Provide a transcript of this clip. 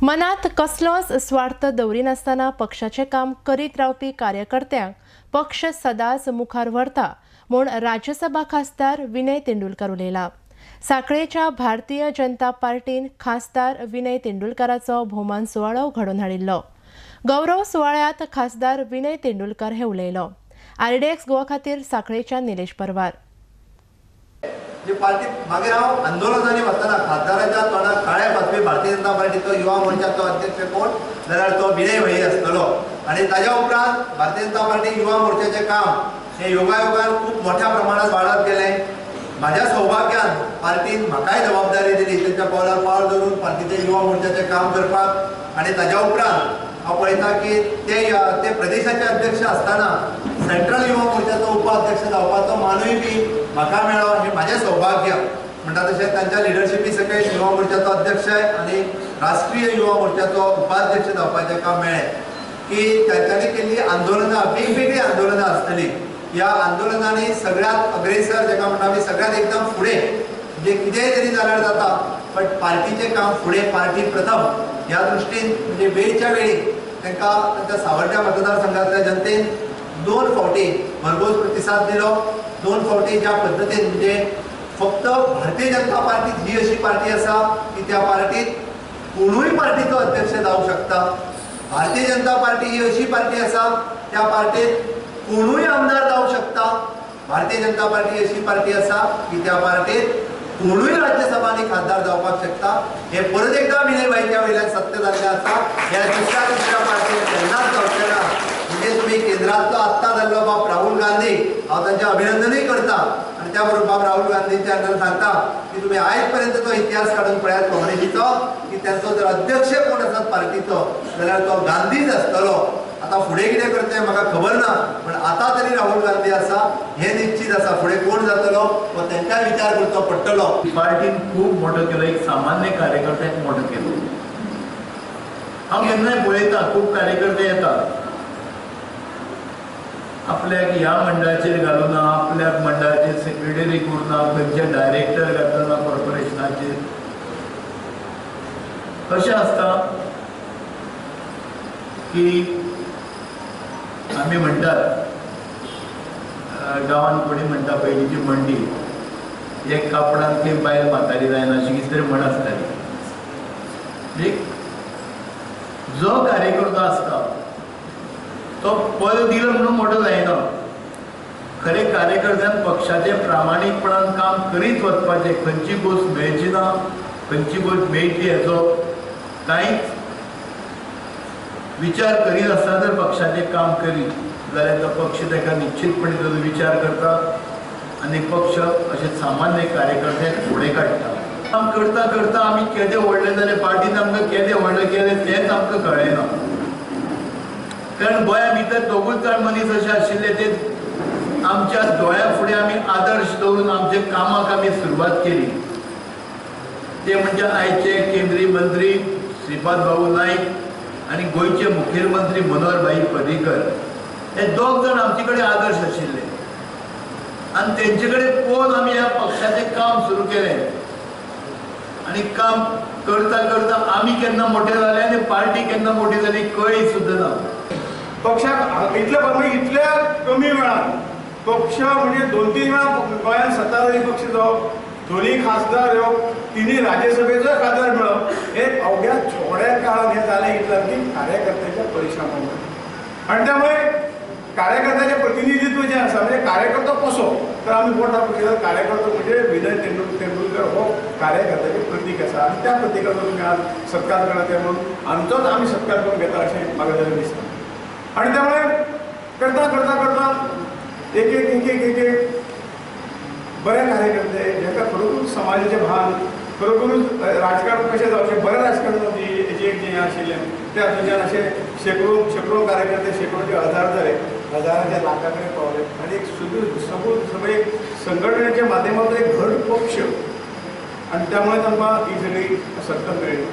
मनात कसलोच स्वार्थ दवरिनासतना पक्षाचें काम करीत रावपी कार्यकर्त्यांक पक्ष सदांच मुखार व्हरता म्हूण राज्यसभा खासदार विनय तेंडुलकर उलयला. साखळेच्या भारतीय जनता पार्टीन खासदार विनय तेंडुलकराचो भोवमान सुवाळो घडोवन हाडिल्लो. गौरव सुवाळ्यांत खासदार विनय तेंडुलकर हे उलयलो. आरडीएक्स गोवा खातीर साखळेच्या निलेश परवार. पार्टी मागीर हांव आंदोलनांनी वतना खासदाराच्या तोंडाक काळे पाचवी भारतीय जनता पार्टीचो युवा मोर्चाचो अध्यक्ष कोण जाल्यार तो विनय भाई आसतलो. आनी ताज्या उपरांत भारतीय जनता पार्टी युवा मोर्चाचें काम हें योगायोगान खूब मोठ्या प्रमाणात वाडत गेलें. म्हाज्या सौभाग्यान पार्टीन म्हाकाय जबाबदारी दिली तेंच्या पावलार पावल धरून पार्टीचें युवा मोर्चाचें काम करपाक. आनी ताज्या उपरांत हांव पळयता की ते प्रदेशाचे अध्यक्ष आसतना सेंट्रल युवा मोर्चाचो उपाध्यक्ष जावपाचो मानूय बी म्हाका मेळ्ळो, हें म्हाजें सौभाग्य. म्हणटा तशें तांच्या लिडरशिपी सकयल युवा मोर्चाचो अध्यक्ष आनी राष्ट्रीय युवा मोर्चाचो उपाध्यक्ष जावपाचें काम मेळ्ळें. की तांच्यांनी केल्ली आंदोलनां, वेगवेगळीं आंदोलनां आसतलीं, ह्या आंदोलनांनी सगळ्यांत अग्रेसर जाका म्हणटा आमी सगळ्यांत एकदम फुडें, म्हणजे कितेंय तरी जाल्यार जाता बट पार्टीचें काम फुडें, पार्टी प्रथम ह्या दृश्टीन म्हणजे वेळच्या वेळी तांकां तांच्या सावर्ड्या मतदारसंघांतल्या जनतेन 2 फावटी भरघोस प्रतिसाद दिलो. 2 फावटी ज्या पद्दतीन म्हणजे फक्त भारतीय जनता पार्टी ही अशी पार्टी आसा की त्या पार्टीत कोणूय पार्टीचो अध्यक्ष जावंक शकता. भारतीय जनता पार्टी ही अशी पार्टी आसा त्या पार्टीत कोणूय आमदार जावंक शकता. भारतीय जनता पार्टी अशी पार्टी आसा की त्या पार्टीत कोणूय राज्यसभा आनी खासदार जावपाक शकता. हे परत एकदा विनय भाईच्या वयल्यान सत्य जाल्लें आसा. ह्या दुसऱ्या दुसऱ्या पार्टीन केन्नाच जावचें ना. म्हणजे तुमी केंद्रांतलो आत्तां जाल्लो बाब राहुल गांधी, हांव तांचें अभिनंदनूय करता आनी त्या बरोबर बाब राहुल गांधीच्या अंडर सांगता की तुमी आयज पर्यंत तो इतिहास काडून पळयात काँग्रेसीचो की तांचो जर अध्यक्ष कोण आसत पार्टीचो जाल्यार तो गांधीच आसतलो. आतां फुडें कितें करतलें म्हाका खबर ना, पण आतां तरी राहुल गांधी आसा हें निश्चीत आसा. फुडें कोण जातलो हो तांकां विचार करचो पडटलो. पार्टीन खूब मोठो केलो, एक सामान्य कार्यकर्त्याक मोठो केलो. हांव केन्नाय पळयता खूब कार्यकर्ते येतात आपल्याक ह्या मंडळाचेर घालूना, आपल्याक मंडळाचेर सेक्रेटरी करुना, खंयचे डायरेक्टर घालना कॉर्पोरेशनाचेर. कशें आसता की आमी म्हणटात गांवांत कोणी म्हणटा पयलींची मंडी एक कापडान ती बायल म्हातारी जायना अशी कितें तरी म्हण आसताली. जो कार्यकर्तो आसता तो पद दिलो म्हणून मोठो जायना. खरें कार्यकर्त्यान पक्षाचें प्रामाणीकपणान काम करीत वचपाचें. खंयची गोश्ट मेळची ना, खंयची गोश्ट मेळटली हेचो कांयच विचार करिनासतना जर पक्षाचें काम करीत जाल्यार तो पक्ष ताका निश्चितपणे ताजो विचार करता आनी पक्ष अशे सामान्य कार्यकर्त्याक फुडें काडटा. काम करता करता आमी केदे व्हडले जाले, पार्टीन आमकां केदे व्हडले केले तेंच आमकां कळ्ळें ना. कारण गोंया भितर दोगूच जाण मनीस अशे आशिल्ले ते आमच्या दोळ्या फुडें आमी आदर्श दवरून आमच्या कामाक आमी सुरवात केली. ते म्हणजे आयचे केंद्रीय मंत्री श्रीपाद बाबू नायक आनी गोंयचे मुखेलमंत्री मनोहर भाई पर्रीकर हे दोग जाण आमचे कडेन आदर्श आशिल्ले आनी तेंचे कडेन पळोवन आमी ह्या पक्षाचें काम सुरू केलें. आनी काम करता करता आमी केन्ना मोठे जाले आनी पार्टी केन्ना मोठी जाली कळी सुद्दां ना. पक्षाक इतल्या इतल्या कमी वेळान पक्ष म्हणजे 2-3 वेळा गोंयांत सत्ताधारी पक्ष जावप, 2 खासदार येवप, 3 राज्यसभेचो खासदार मेळप, हे अवघ्या थोड्या काळान हें जालें इतलें की कार्यकर्त्याच्या परिश्रमामुळे. आनी त्यामुळे कार्यकर्त्याचें प्रतिनिधित्व जें आसा म्हणजे कार्यकर्तो कसो तर आमी बोटां पळयतात कार्यकर्तो म्हणजे विनय तेंडुलकर हो कार्यकर्त्याचें प्रतीक आसा आनी त्या प्रतिकाचो तुमी आज सत्कार करता म्हणून आमचोच आमी सत्कार करून घेता अशें म्हाका जाल्यार दिसता. आनी त्यामुळे करता करता करता एक एक एक एक एक एक बरे कार्यकर्ते जाका खरोखरूच समाजाचें भान, खरोखरूच राजकारण कशें जावचें, बरें राजकारण जावचें हेजें एक जें आशिल्लें त्या हातूंतल्यान अशें शेंकडो शेंकडो कार्यकर्ते शेंकडोचे हजार जाले, हजारांच्या लाखां कडेन पावले आनी एक सगळं एक संघटनेच्या माध्यमांतून एक घट पक्ष आनी त्यामुळे तांकां ही सगळी सत्ता मेळ्ळी.